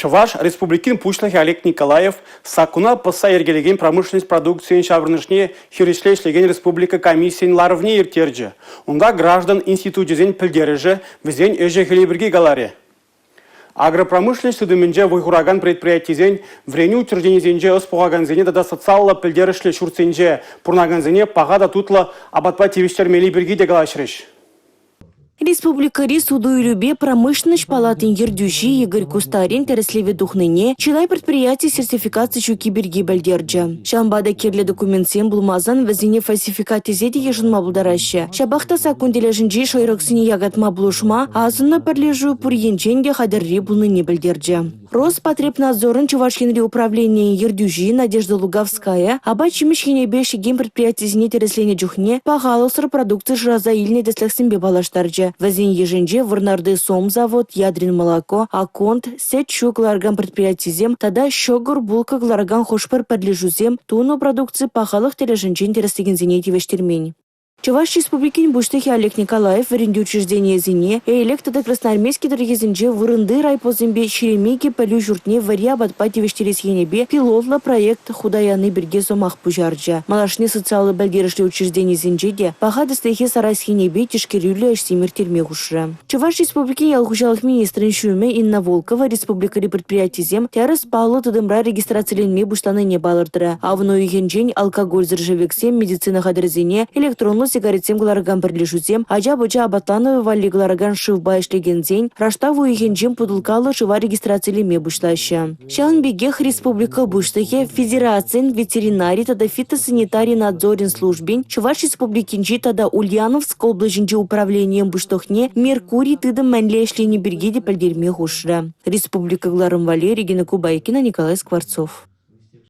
Чӑваш Республикин Пуҫлӑхӗ Олег Николаев саккуна пӑсса йӗркелекен промышленность продукцийӗн ҫаврӑнӑшне хирӗҫле ӗҫлекен республика комиссийӗн ларӑвне ирттерчӗ. Унта граждан институчӗсен пӗлтерӗшӗ, вӗсен ӗҫӗ-хӗлӗ пирки каларӗ. Агропромышленность тытӑмӗнче вӑй хуракан предприятисен, вӗренӳ учрежденисенче ӑс пухакансене тата социаллӑ пӗлтерӗшлӗ ҫуртсенче пурӑнакансене паха та тутлӑ апатпа тивӗҫтермелли пирки те калаҫрӗҫ. Республикӑри суту-илӳпе промышленноҫ палатин ертӳҫи Игорь Кустарин тӗрӗслеве тухнине, чылай предприяти сертификаци ҫукки пирки пӗлтерчӗ. Ҫавӑнпа та кирлӗ документсем пулмасан вӗсене фальсификат тесе те йышӑнма пултараҫҫӗ. Ҫапах та саккун тӗлӗшӗнчи шӑйрӑксене якатма пулӑшма асӑннӑ пӗрлешӳ пур енчен те хатӗрри пулнине пӗлтерчӗ. Роспотребнадзорӑн Чӑваш Енри управленийӗн ертӳҫи Надежда Луговская апат-ҫимӗҫ енӗпе ӗҫлекен предприятисене тӗрӗсленӗ чухне пахалӑхсӑр продукци шыраса илнӗ тӗслӗхсемпе паллаштарчӗ. Вӗсен йышӗнче Вӑрнарти сом завод, Ядрин молоко, Акконд, сӗт-ҫу кӑларакан предприятисем тата ҫӑкӑр-булка кӑларакан хӑш-пӗр пӗрлешӳсем тунӑ продукци пахалӑх тӗлӗшӗнчен тӗрӗслекенсене тивӗҫтермен. Чӑваш Республикин Пуҫлӑхӗ Олег Николаев вӗрентӳ учрежденийӗсене Элӗк тата Красноармейски тӑрӑхӗсенче вырӑнти райпосемпе 22 пӗлӳ ҫуртне вӗри апатпа тивӗҫтерес енӗпе пилотлӑ проект хута яни пирки сӑмах пуҫарчӗ. Малашне социаллӑ пӗлтерӗшлӗ учрежденисенче те паха тӗслӗхе сарас енӗпе тишкерӳллӗ ӗҫсем ирттерме хушрӗ. Чӑваш Республикин ял хуҫалӑх министрӗн ҫумӗ Инна Волкова республикӑри предприятисем тӗрӗс паллӑ тытӑмра регистрациленме пуҫланине палӑртрӗ. Авӑн уйӑхӗнчен алкогольсӗр шӗвексем, медицина хатӗрӗсене, электронлӑ сигаретсем кӑларакан пӗрлешӳсем, ача-пӑча апатланӑвӗ валли кӑларакан шывпа ӗҫлекенсен раштав уйӑхӗнчен путӑлкаллӑ шыва регистрацилеме пуҫлаҫҫӗ. Ҫавӑн пекех республика Пуҫлӑхӗ Федерацин ветеринари тата фитосанитари надзорӗн службин Чӑваш Республикинчи тата Ульяновск облаҫӗнчи управленийӗн пуҫлӑхне Меркурий тытӑм мӗнле ӗҫлени пирки те пӗлтерме хушрӗ. Республика кӑларӑм валли Регина Кубайкина, Николай Скворцов.